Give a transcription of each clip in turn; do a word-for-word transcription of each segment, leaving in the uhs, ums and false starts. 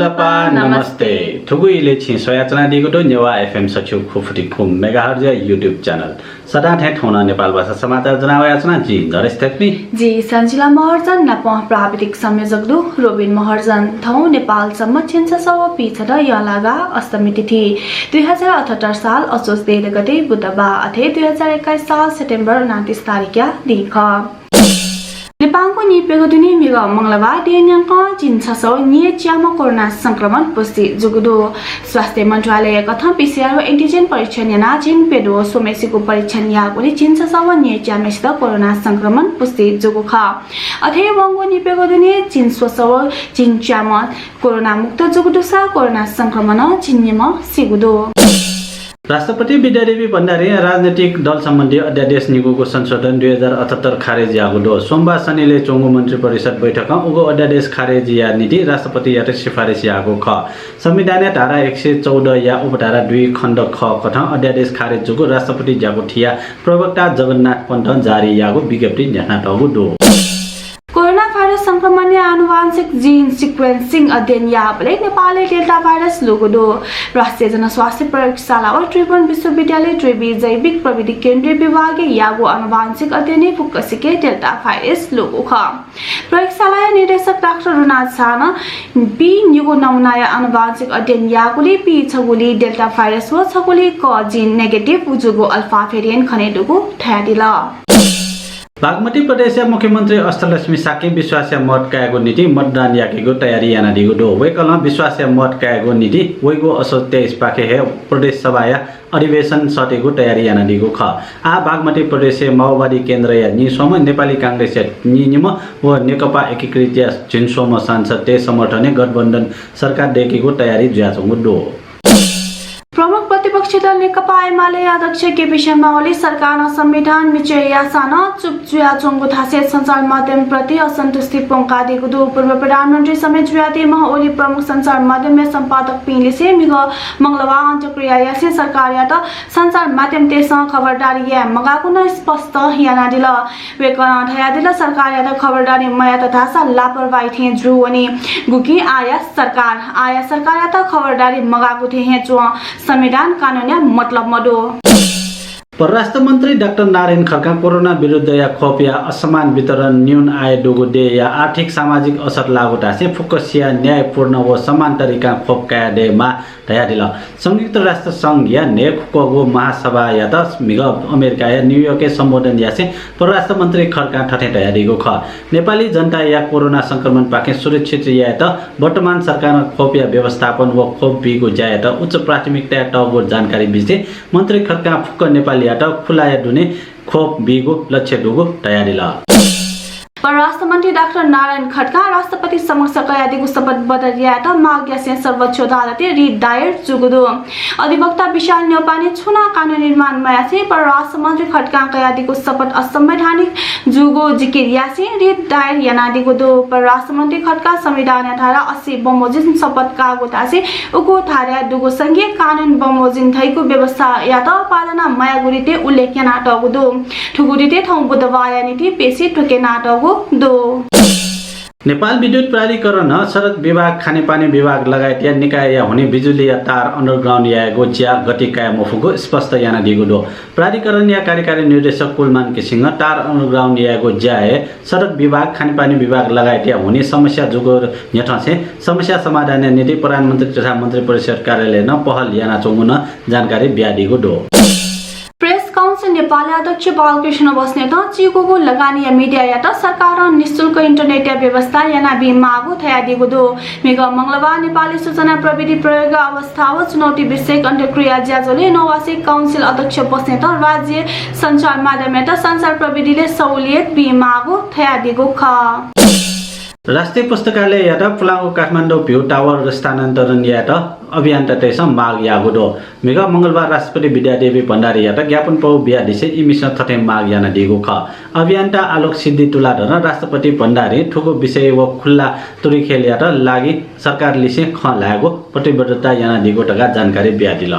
ज्वजलपा, नमस्ते। थुगु इलय् छिं स्वयाच्वनादीगु दु नेवाः एफएम सच्छि खुफुति खु मेगाहर्जया YouTube channel। सदां थें थौं नं नेपाल भाषा समाचार ज्वना वयाच्वना जि नरेश थेत्मी। जि सञ्जिला महर्जन नाप प्राविधिक संयोजक दु रोबिन महर्जन। थौं नेपाल सम्बत झिंछसः व पीछदँ यंलागा अष्टमी तिथि, दुई हजार अठहत्तर साल असोज तेह्र गते बुधबार, अथे दुई हजार एक्काइस साल सेप्टेम्बर उनान्तिस तारिखया दिं खः। नेपालको नीप्यघौ दुने म्हिगः मंगलबार देय् न्यंकं झिंछसः व न्यय्च्याम्ह कोरोना संक्रमण पुष्टि जूगु दु। स्वास्थ्य मन्त्रालय कथं पीसीआर व एन्टिजेन परीक्षण यानाः झिंप्यदँ व स्वम्हेसिगु परीक्षण याःगुलिं झिंछसः व न्यय्च्याम्हेसित कोरोना संक्रमण पुष्टि जूगु खः। अथे वंगु नीप्यघौ दुने झिंस्वसः व झिंच्याम्ह कोरोना मुक्त जूगु दुसा कोरोना संक्रमणं झिंनिम्ह सीगु दु। राष्ट्रपति विद्यादेवी भण्डारीं राजनैतिक दल सम्बन्धी अध्यादेश निगूगु संशोधन दुई हजार अठहत्तर खारेज याःगु दु। सोमबार सनिलय् च्वंगु मन्त्रिपरिषद बैठकं उगु अध्यादेश खारेज यायेगु निंतिं राष्ट्रपतियात सिफारिस याःगु खः। संविधानया धारा एक सय चौध या उपधारा दुई खण्ड ख कथं अध्यादेश खारेज जूगु राष्ट्रपति ज्याकुथिया प्रवक्ता जगन्नाथ पन्तं जारी याःगु विज्ञप्तिइ न्ह्यथनातःगु दु। कोरोना भाइरस संक्रमणया आनुवंशिक gene sequencing अध्ययन याःबलय् नेपालय् डेल्टा भाइरस लूगु दु। राष्ट्रिय जनस्वास्थ्य प्रयोगशाला व त्रिभुवन विश्वविद्यालय त्रिवि जैविक प्रविधि केन्द्रया विभागय् याःगु आनुवंशिक अध्ययनय् फुक्कसिके डेल्टा भाइरस लूगु खः। प्रयोगशालाया निर्देशक डाक्टर रुना झां पी निगू नमुनाया आनुवंशिक अध्ययन याःगुलिं पी छगुलिइ डेल्टा भाइरस व छगुलिइ क gene negative जूगु अल्फा भेरिएन्ट खनेदुगु धयादिल। बागमती प्रदेशया मुख्यमन्त्री अष्टलक्ष्मी शाक्यं विश्वासया मत कायेगु निंतिं मतदान याकेगु तयारी यानादीगु दु। वय्कलं विश्वासया मत कायेगु निंतिं वइगु असोज तेइस पाखे हे प्रदेश सभाया अधिवेशन सःतेगु तयारी यानादीगु खः। आः बागमती प्रदेशय् माओवादी केन्द्रया नीस्वम्ह, नेपाली कांग्रेसया नीनिम्ह व नेकपा एकीकृतया झिंस्वम्ह सांसदतय् समर्थनय् गठबन्धन सरकार दयेकेगु तयारी जुयाच्वंगु दु। प्रमुख प्रतिपक्षी दल नेकपा एमालेया अध्यक्ष केपी शर्मा ओली सरकारं संविधान मिचय् याःसां नं चुप जुयाच्वंगु धासें सञ्चार माध्यमप्रति असन्तुष्टि प्वंकादीगु दु। पूर्व प्रधानमन्त्री समेत जुयादीम्ह ओली प्रमुख सञ्चार माध्यमया सम्पादकपिं लिसें म्हिगः मंगलबार अन्तक्रिया यासें सरकारयात सञ्चार माध्यमतय्सं खबरदारी याये मगाःगु नं स्पष्ट यानादिल। वय्कलं धयादिल, सरकारयात खबरदारी मयात धाःसा लापरवाही थें जू वनी। गुकिं आःया सरकार, आःया सरकारयात खबरदारी मगाःगु थें हे च्वं। संविधान कानूनया मतलब मदु। परराष्ट्र मन्त्री डाक्टर नारायण खड्कां कोरोना विरुद्धया खोपया असमान वितरण, न्यून आय दुगु देय्या आर्थिक सामाजिक असर लाःगु धासें फुक्कसिया न्यायपूर्ण व समान तरिकां खोप काये दयेमाः धयादिल। संयुक्त राष्ट्र संघया न्हय्‌क्वःगु महासभायात म्हिगः अमेरिकाया न्यूयोर्कय् सम्बोधन यासें परराष्ट्र मन्त्री खड्कां थथे धयादीगु खः, नेपाली जनताया कोरोना संक्रमणपाखें सुरक्षित यायेत वर्तमान सरकारं खोपया व्यवस्थापन व खोप बीगु ज्यायात उच्च प्राथमिकताय् तःगु जानकारी बिसें मन्त्री खड्कां फुक्क नेपालीयात खुलाया दुने खोप बीगु लक्ष्य दुगु धयादिल। परराष्ट्र मन्त्री डाक्टर नारायण खड्कां राष्ट्रपति समक्ष कयादीगु शपथ बदर यायेत माग यासें सर्वोच्च अदालतय् रिट दायर जूगु दु। अधिवक्ता विशाल न्यौपाने छुं नं कानून निर्माण मयासें परराष्ट्र मन्त्री खड्कां कयादीगु शपथ असंवैधानिक जूगु जिकिर यासें रिट दायर यानादीगु दु। परराष्ट्र मन्त्री खड्कां संविधानया धारा अस्सी बमोजिम शपथ काःगु धासें उगु धाराय् दुगु संघीय कानून बमोजिम धइगु व्यवस्थायात पालना मयाःगु रिटय् उल्लेख यानातःगु दु। थुगु रिटय् थौं बुधबारया निंतिं पेशी त्वके यानातःगु दु। नेपाल विद्युत प्राधिकरणं सडक विभाग, खानेपानी विभाग लगायतया निकायया हुनिं बिजुलीया तार underground यायेगु ज्या गति काये मफुगु स्पष्ट यानादीगु दु। प्राधिकरणया कार्यकारी निर्देशक कुलमान घिसिङं तार underground यायेगु ज्याय् सडक विभाग, खानेपानी विभाग लगायतया हुनिं समस्या जूगु न्ह्यथंसें समस्या समाधानया निंतिं प्रधानमन्त्री तथा मन्त्रिपरिषद कार्यालयं नं पहल यानाच्वंगु नं जानकारी बियादीगु दु। प्रेस काउन्सिल नेपालया अध्यक्ष बालकृष्ण बस्नेतं चीकूगु लगानीया मिडियायात सरकारं निशुल्क इन्टरनेटया व्यवस्था यानाबीमाःगु धयादीगु दु। म्हिगः मंगलबार नेपाली सूचना प्रविधि प्रयोग अवस्था व चुनौती विषयक अन्तर्क्रिया ज्याझ्वलय् नवासी काउन्सिल अध्यक्ष बस्नेतं राज्य सञ्चार माध्यमयात सञ्चार प्रविधिले सहुलियत बीमाःगु धयादीगु खः। राष्ट्रिय पुस्तकालययात पुलांगु काठमाडौं भ्यू टावर स्थानान्तरण यायेत अभियन्तातय्सं माग याःगु दु। म्हिगः मंगलबार राष्ट्रपति विद्यादेवी भण्डारीयात ज्ञापनपौ बियादिसें इमिसं थथे माग यानादीगु खः। अभियन्ता आलोक सिद्धि तुलाधरं राष्ट्रपति भण्डारीं थुगु विषय व खुल्ला तुरिखेलयात लागि सरकारलिसें खँ ल्हायेगु प्रतिबद्धता यानादीगु धकाः जानकारी बियादिल।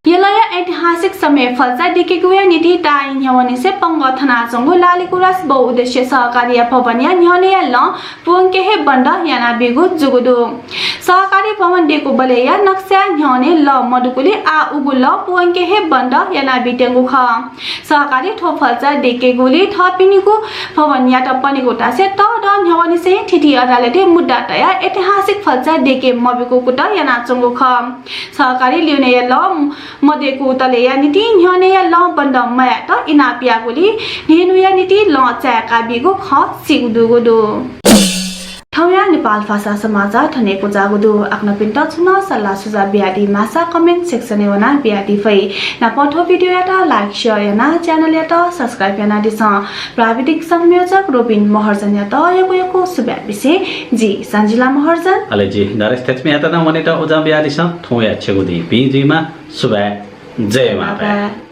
यलया ऐतिहासिक फल्चा देकेगुया निंतिं ताःई न्ह्यवंनिसें पंगः थनाच्वंगु लाली गुराँस बहुउद्देश्य सहकारीया भवनया न्ह्यःनेया लं पुवंके हे बन्द यानाबीगु जूगु दु। सहकारी भवन देकूबलय्‌या नक्साय् न्ह्यःने लं मदुगुलिं आः उगु लं पुवंके हे बन्द यानाबीत्यंगु खः। सहकारी थ्व फल्चा देकेगुलिं थःपिनिगु भवनयात पनेगु थासय् तःदँ न्ह्यवंनिसें थीथी अदालतय् मुद्दा तयाः ऐतिहासिक फल्चा देके मबीगु कुतः यानाच्वंगु खः। सहकारी ल्यूनेया लं मदेकूतले या निंतिं न्ह्यःनेया लं बन्द मयायेत इनाप याःगुलिं न्हय्‌न्हुया निंतिं लं चाय्‌काबीगु खँ सीगु दुगु दु। थौंया नेपाल भाषा समाचार थन हे क्वचाःगु दु। आकनपिन्त छुं नं सल्लाह सुझाव बियादी माःसा comment section-य् वनाः बियादी फइ। नापं थ्व video-यात like, share यानाः channel-यात subscribe यानादिसँ। प्राविधिक संयोजक रोबिन महर्जनयात यक्व यक्व सुभाय् बिसें जि सञ्जिला महर्जन। अले जि नरेश थेच्मीयात नं वनेत उजं बियादिसँ। थौंया छेँगू दिं भिं जुइमा। सुभाय्। जय माता।